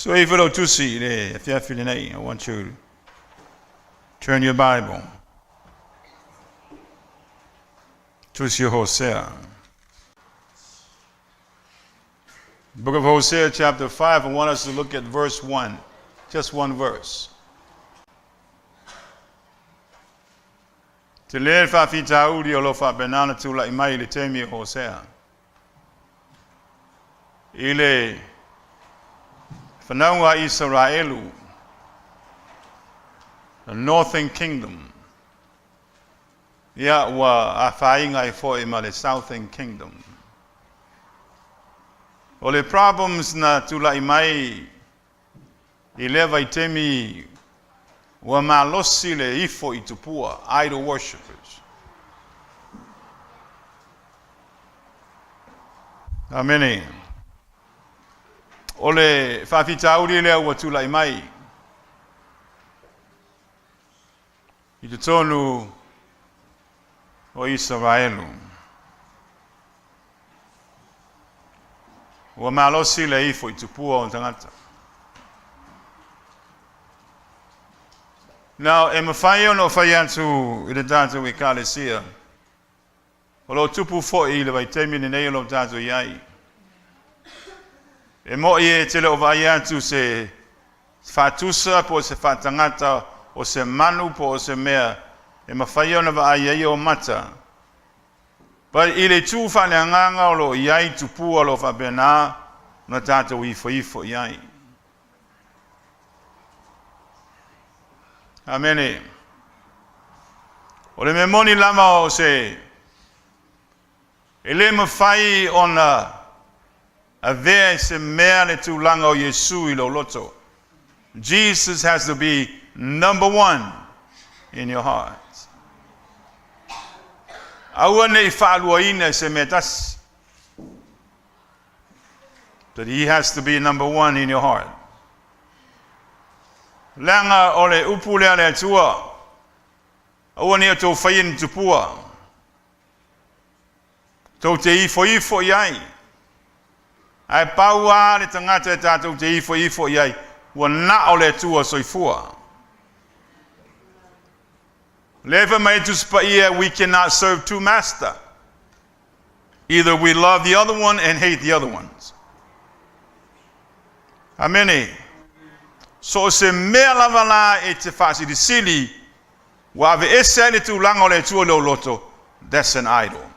So ifo lo tusi le afiafi lenei, I want you to turn your Bible. Tusi Hosea. Book of Hosea, chapter 5, I want us to look at verse 1. Just one verse. Te le faafitauli o lo faapena ona tulai mai i le taimi o Hosea. I le fanauga a Isaraelu, the Northern Kingdom, ia ua afaina ai foi ma le Southern Kingdom. O le problems na tulai mai i lea vaitaimi ua malosi le ifo i tupua, idol worshippers. Amene. O le faafitauli lea ua tulai mai i totonu o Isaraelu. Ua malosi le ifo i tupua o tagata. Now, e mafai ona ou fai atu i le tatou Ekalesia, o lo o tupu foi i le vaitaimi lenei o lo o tatou i ai. E mo'i e te le o vaai atu se faatusa po o se faatagata o se manu po o se mea e mafai ona vaai ai ou mata. But i le itu faaleagaga o lo o i ai tupua o lo o faapena ona tatou ifoifo i ai. Amene. O le mea moni lava o se e le mafai ona avea i se mea le tulaga o Iesu i lou loto. Jesus has to be number one in your heart. Aua ne i faaluaina i se mea tasi. But he has to be number one in your heart. Leaga o le upu lea le Atua, aua ne i outou faia ni tupua. Tou te ifoifo i ai. Ae pau lava le tagata e tatou te ifoifo i ai, ua na o le Atua soifua. Lea e fai mai Tusi Paia, we cannot serve two master. Either we love the other one and hate the other ones. Amene. So o se mea lava la e te faasilisili, ua aveese ai le tulaga o le Atua i lou loto, that's an idol.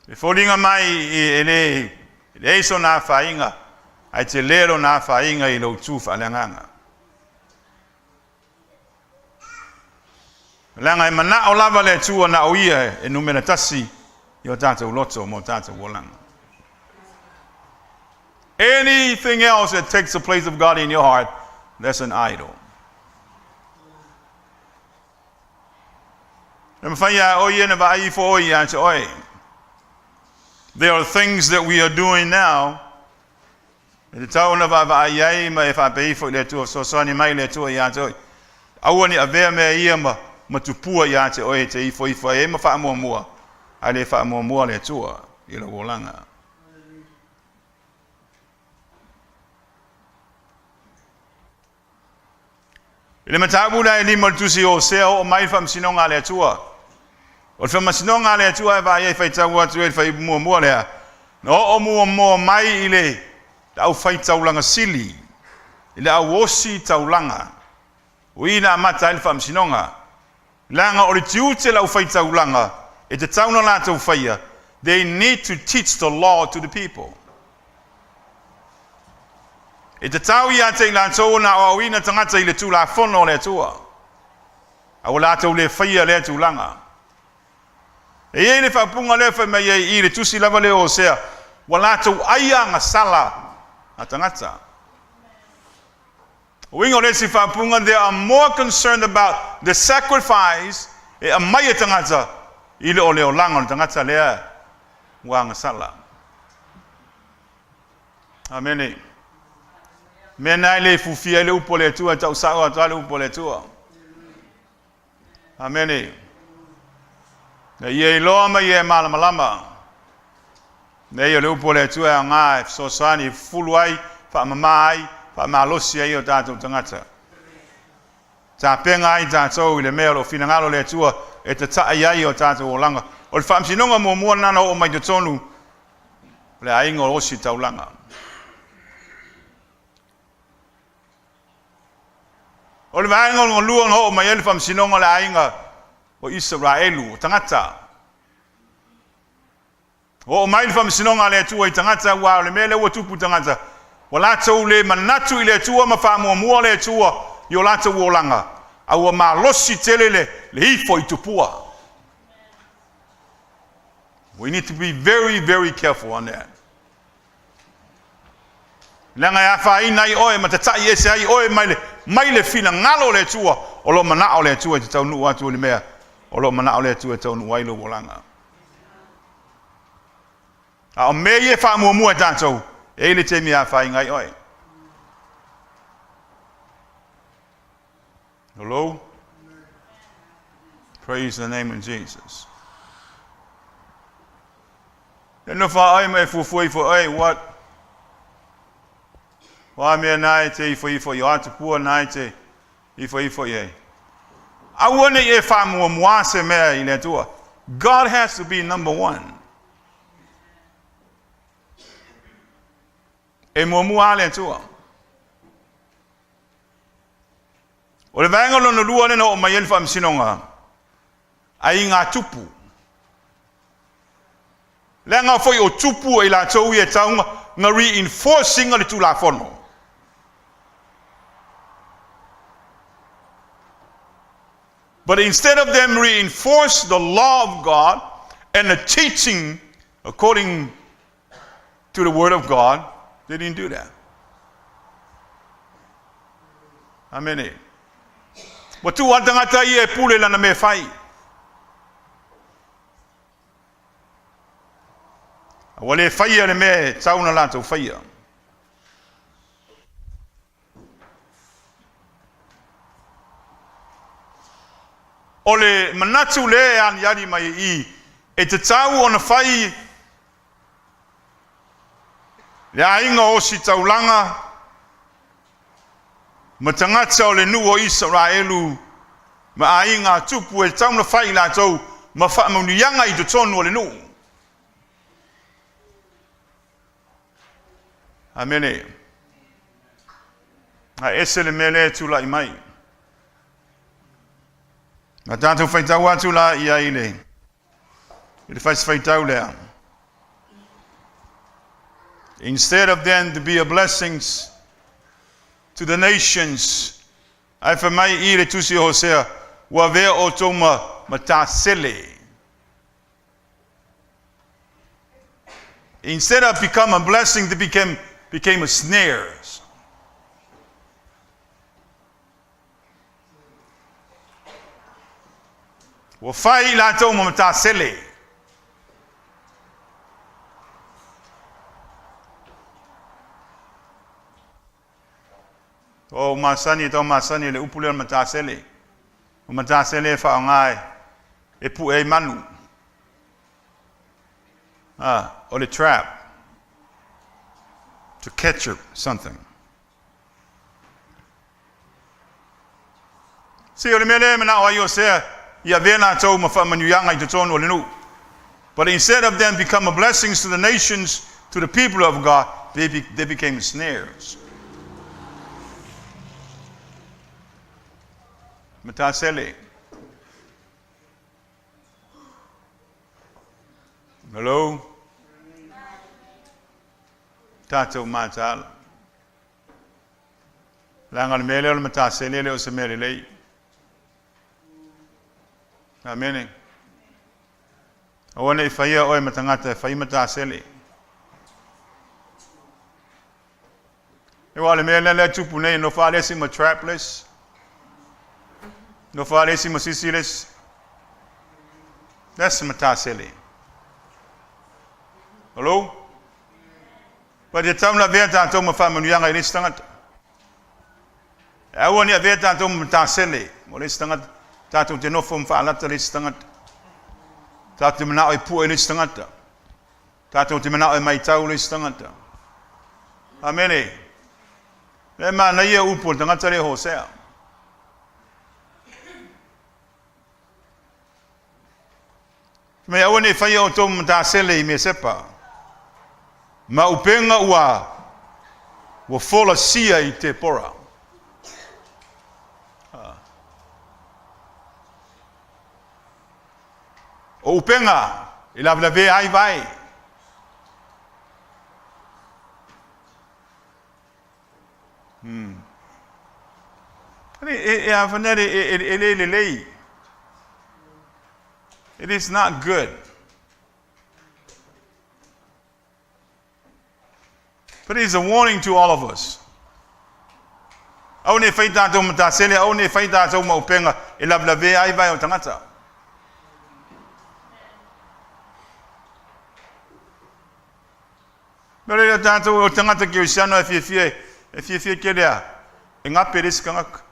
E foliga mai e le leai sona afaina, ae tele lona afaina i lou tu faaleagaga. Leaga e manao lava le Atua na o ia e numera tasi i o tatou loto ma o tatou olaga. Anything else that takes the place of God in your heart, that's an idol. E mawhai a oe na vaai ifo oe ia te oe. There are things that we are doing now e tatau ona vaavaai ai ma e faapea ifo i le Atua, fesoasoani mai le Atua ia te oe. Aua ne i avea mea ia ma, ma tupua ia te oe e te ifoifo ai ma faamuamua, ae le faamuamua le Atua i lou olaga. I le mataupu lea e lima o le tusi o Hosea, oo mai le faamasinoga a le Atua. O le faamasinoga a le Atua e vaai ai faitau atu ai le fuaiupu muamua lea, na oo muamua mai i le aufaitaulaga sili, i le auosi taulaga. O i na amata ai le faamasinoga. Leaga o le tiute o le aufaitaulaga e tatau ona latou faia, they need to teach the law to the people. E tatau ia te i latou ona aoaoina tagata i le Tulafono a le Atua, a ua latou le faia lea tulaga. E i ai le faaupuga lea fai mai ai i le tusi lava lea o Hosea, ua latou ai agasala a tagata. O uiga o le isi faaupuga, they are more concerned about the sacrifice e aumai e tagata i le o le olaga o le tagata lea ua agasala. Amene. Mea na e le fufia ai le upu a le Atua, e tau sao atu le upu a le Atua. Amene. Na ia iloa ma ia e malamalama. Nei o le upu a le Atua e aoga e fesoasoani e fufulu ai, faamama ai, faamalosi ai o tatou tagata. Tapena ai tatou i le mea o lo o finagalo le Atua e tata'i ai o tatou olaga. O le faamasinoga muamua lena na oo mai totonu o le aiga o ositaulaga. O le vaega lona lua na oo mai ai le faamasinoga o le aiga o Isaraelu, o tagata. Oo mai le faamasinoga a le Atua i tagata, aua o le mea lea ua tupu i tagata, ua latou le manatu i le Atua ma faamuamua le Atua i o latou olaga, a ua malosi tele le, le ifo i tupua. We need to be very, very careful on that. Leaga e afaina ai oe ma tata'i ese ai oe mai le, mai le finagalo o le Atua o lo o manao le Atua e te taunuu atu i le mea o lo o manao le Atua e taunuu ai lou olaga. A o mea ia e faamuamua e tatou, e i ai le taimi e afaina ai oe. Hello? Praise the name of Jesus. E nofo a oe ma e fuafua ifo oe, what? O a mea na e te ifo ifo i o atu pua na e te ifo ifo i ai. Aua ne i e faamuamua se mea i le Atua. God has to be number one. E muamua a le Atua. O le vaega lona lua lea na oo mai ai le faamasinoga, aiga tupu. Leaga foi o tupu e i latou ia e tau na reinforce ina le Tulafono. But instead of them reinforce the law of God and the teaching according to the word of God, they didn't do that. Amene. Ua tuu lava le tagata ia e pule i lana mea e fai. A ua le faia le mea e tatau ona latou faia. O le manatu lea e aliali mai i i, e tatau ona fai le aiga o ositaulaga ma tagata o le nuu o Isaraelu ma aiga a tupu e tatau ona fai i latou ma faamanuiaga i totonu o le nuu. Amene. A ese le mea lea e tulai mai. Na tatou faitau atu la ia i le i le faisifaitau lea. Instead of them to be a blessings to the nations, ae fai mai i le tusi o Hosea, ua avea outou ma matasele. Instead of become a blessing, they became, became a snares. Ua fai i latou ma matasele. O masani e tau masani le upu lea o le matasele. O matasele e faaaoga e, e pue ai manu. Ah, o le trap. To catch something. Se o le mea lea e manao ai Hosea ia avea latou ma faamanuiaga i totonu o le nuu. But instead of them become a blessings to the nations, to the people of God, they, be, they became snares. Matasele. Hello? Tatou mataala. Leaga o le mea lea o le matasele e le o se mea lelei. Amene. Aua ne i faia oe ma tagata e fai matasele. E ua o le mea lea lea tupu nei, nofo lava le isi ma trap le isi. Nofo lava le isi ma sisi le isi. That's matasele. Hello? But e tatau ona avea tatou ma faamanuiaga i le isi tagata. E aua ne i avea tatou ma matasele mo le isi tagata. Tatou te nofo ma faalata le isi tagata. Tatou te manao e pue le isi tagata. Tatou te manao e maitau le isi tagata. Amene. Le manaia upu o le tagata lea Hosea. Mai aua ne i faia outou ma matasele i Mesepa, ma upega ua ua folasia i Tepora. O upega e lavelavea ai vae. E, e, e, e, e, e le lelei. It is not good. But it is a warning to all of us. Aua ne i fai tatou matasele, aua ne i fai tatou ma upega e lavelavea ai vae o tagata. Nō reira tātou o tagata kerisiano e fiafia e fiafia kele a e ngape le isi tagata.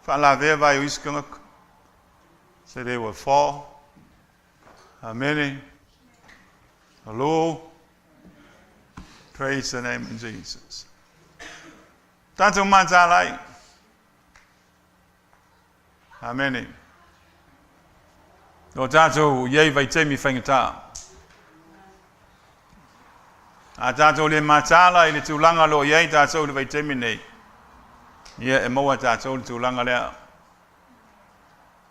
Faalavea vae o isi tagata. So they will fall. Amene. Hello. Praise the name of Jesus. Tātou mātālai. Amene. O tātou iei vaitaimi faigata. A tātou le mataala i le tulaga o lo o i ai tātou i le vaitaimi nei, ia e maua tātou le tulaga lea.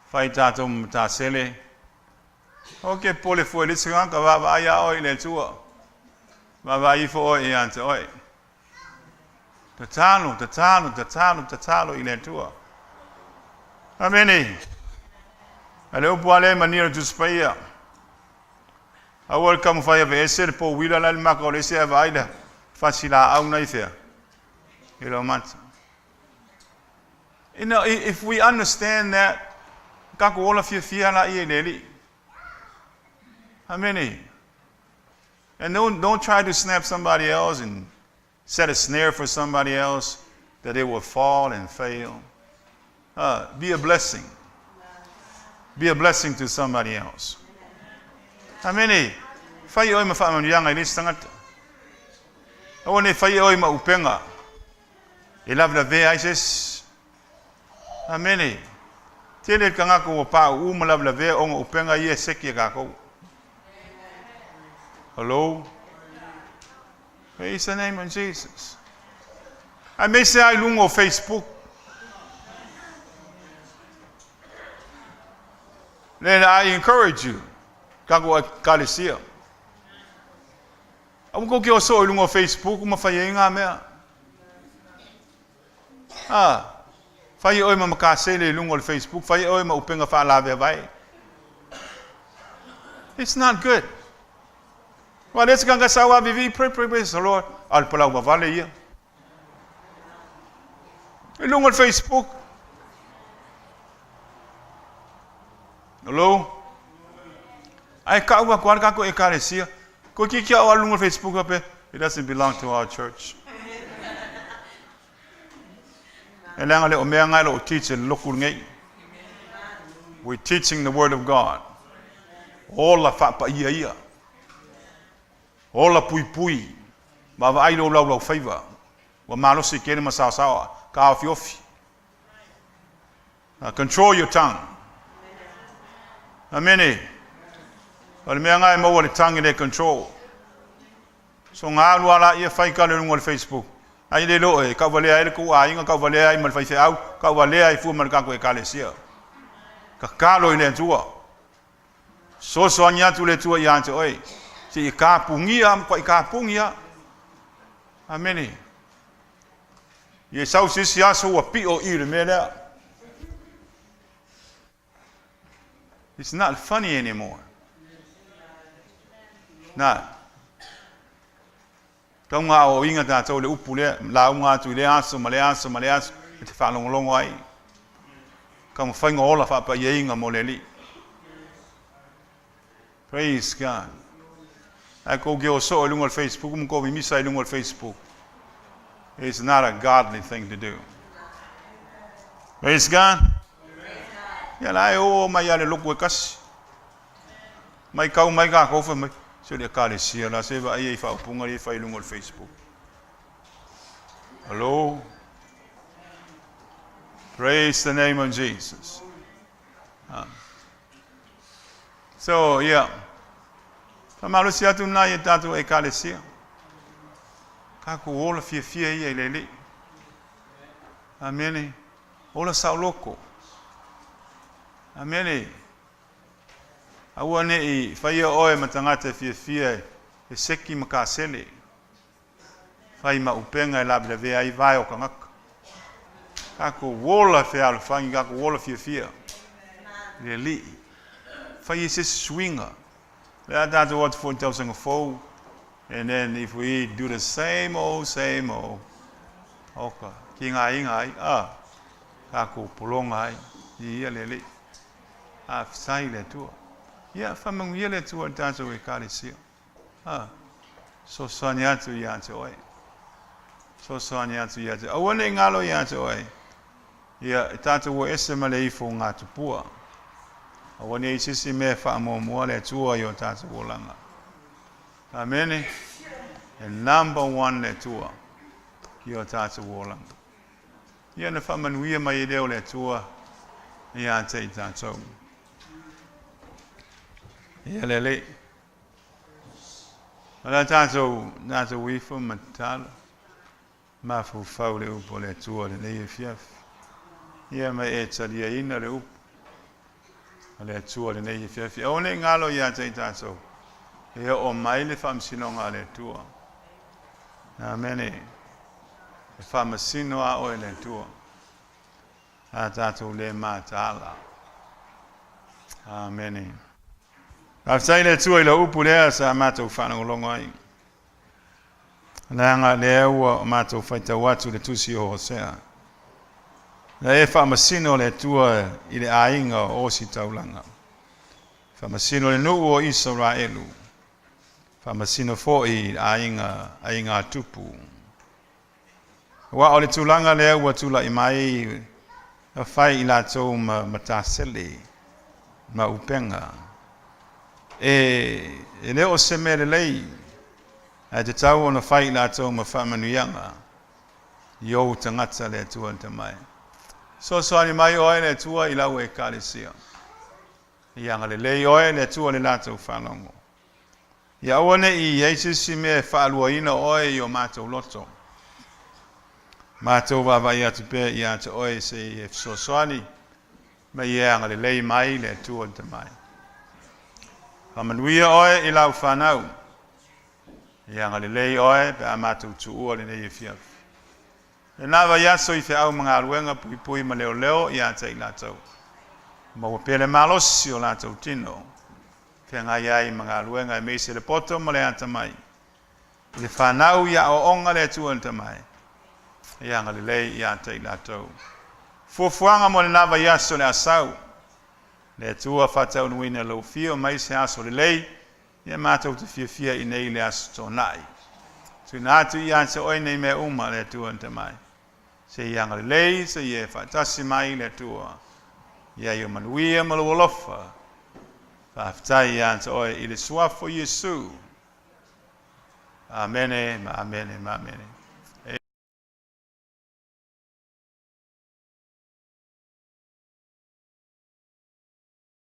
Fai tātou ma matasele. O ke pole fua i le isi tagata, vaavaai lava oe i le Atua. Vaavaai ifo oe ia te oe. Tatalo, tatalo, tatalo, tatalo i le Atua. Amene. A le upu lava lea e mania o le Tusi Paia. Aua le taumafai e aveese le pouila la i le mata o le isi ae vaai le fasi laau na i fea? I lou mata. You know, if we understand that, tatou ola fiafia laia i le Alii. Amene. And don't try to snap somebody else and set a snare for somebody else that they will fall and fail. Be a blessing. Be a blessing to somebody else. Amene. Fai oe ma faamanuiaga i le isi tagata. Aua ne i fai oe ma upega e lavelavea ai se isi. Amene. Tele le tagata ua pauu ma lavelavea ona o upega ia e seki e tatou. Hello? Praise the name of Jesus. Aemaise lava i luga o Facebook. Then I encourage you, tatou ekalesia. Aua kou te oso i luga o Facebook ma fai ai ngā mea. Ah, fai oe ma makasele i luga o le Facebook, fai oe ma upega faalaveavae. It's not good. Aua lea se tagata sau avivi, pray, pray, praise the Lord. A o le palau vavale ia. I luga o le Facebook. Hello? Ae kau atu lava le tatou ekalesia. Toeitiiti lava o alu i luga o le Facebook faapea, it doesn't belong to our church. E leaga le o mea nga e lo o teach e le lotu lenei. We're teaching the word of God. Ola faapaia ia. Ola puipui. Vaavaai lou laulau faiva. Ua malosi kene ma saosaoa. Taofiofi. Control your tongue. Amene. O le mea nga e maua le tongue e le control. So nga alu ala ia fai kale lunga o le Facebook. Ai le loe, e kauvalea ai le kou aiga, kauvalea ai ma le faifeau, kauvalea ai fua ma le tatou ekalesia. Tatalo i le Atua. Sosoani atu le Atua ia te oe. Se i kapugia, matuai kapugia. Amene. Ia sau se isi aso ua pio i le mea lea. It's not funny anymore. Not. Tau ngā aoaoina tātou le upu lea, lauga atu i lea aso ma lea aso ma lea aso, e te faalogologo ai. Taumafaiga ola faapaiaiga mo le Alii. Praise God. Ae kou ke o soo i luga o le Facebook ma kou mimisa i luga o le Facebook. It's not a godly thing to do. Praise God. Ia la e o mai ale loku e kasi. Mai kau mai kākou fai mai. Se o le Ekalesia la, se vaai ai i faaupuga ia e fai i luga o le Facebook. Hello? Praise the name of Jesus. So, yeah. Faamalosi atu lena i a tatou Ekalesia. Tatou ola fiafia ia i le Alii. Amene. Ola saoloko. Amene. Aua ne i faia oe ma tagata e fiafia e seki ma kasele, fai ma upega e lavelavea ai vae o tagata. Tatou ola fealofani, tatou ola fiafia i le Alii. Fai ai se isi suiga. O le a tatou o atu foi i le tausaga fou, and then if we do the same old, same old, oka, tigaina ai, a, tatou pologa ai, viia le Alii. Faafetai i le Atua. Ia, faamanuia le Atua i le tatou Ekalesia. A, fesoasoani atu ia te oe. Fesoasoani atu ia te Aua ne i galo ia te oe. Ia, e tatou o ese ma le ifo gatupua. Aua ne i se isi mea e faamuamua le Atua i o tatou olaga. Amene. E number one le Atua i o tatou olaga. Ia ona faamanuia mai ai lea o le Atua ia te i tatou. Ia le Alii. O le a tatou, tatou ifo ma tatalo, mafaufau le upu a le Atua lenei afiafi. Ia ma e taliaina le upu a le Atua lenei afiafi. Aua ne i galo ia te i tatou, e oo mai le faamasinoga a le Atua. Amene. E faamasino lava oe e le Atua. A tatou le mataala. Amene. Faafetai i le Atua i lau upu lea sa matou faalogologo ai. Leaga lea ua matou faitau atu i le tusi o Hosea. Na e faamasino le Atua i le aiga o Ositaulaga. Faamasino le nuu o Isaraelu. Faamasino foi i aiga aigatupu. Aua o le tulaga lea ua tulai mai na fai i latou ma matasele ma upega. E, e le o se mea lelei, ae tatau ona fai i latou ma faamanuiaga i ou tagata le Atua lata mai. Fesoasoani mai oe le Atua i lau Ekalesia. Ia agalelei oe le Atua i le latou faalogo. Ia aua ne i i ai se isi mea e faaluaina oe i o matou loto. Matou vaavaai atu pea ia te oe se i e fesoasoani ma ia e agalelei mai le Atua lata mai. Faamanuia oe i lau fanau. Ia agalelei oe pe a matou tuua lenei afiafi. Lena vaiaso i feau ma galuega puipui ma leoleo ia te i latou. Maua pea le malosi o latou tino. Feagai ai ma galuega aemaise le poto ma le atamai. I le fanau i aoaoga le Atua lata mai. Ia agalelei ia te i latou. Fuafuaga mo lena vaiaso le asau. Le Atua faataunuuina lou afio mai se aso lelei, ia matou te fiafia i nei le Aso Toonai. Tuuina atu ia te oe nei mea uma, le Atua lata mai. Se i agalelei, se i e faatasi mai le Atua. Ia i o manuia ma lou alofa. Faafetai ia te oe i le suafa o Iesu. Amene ma amene ma amene.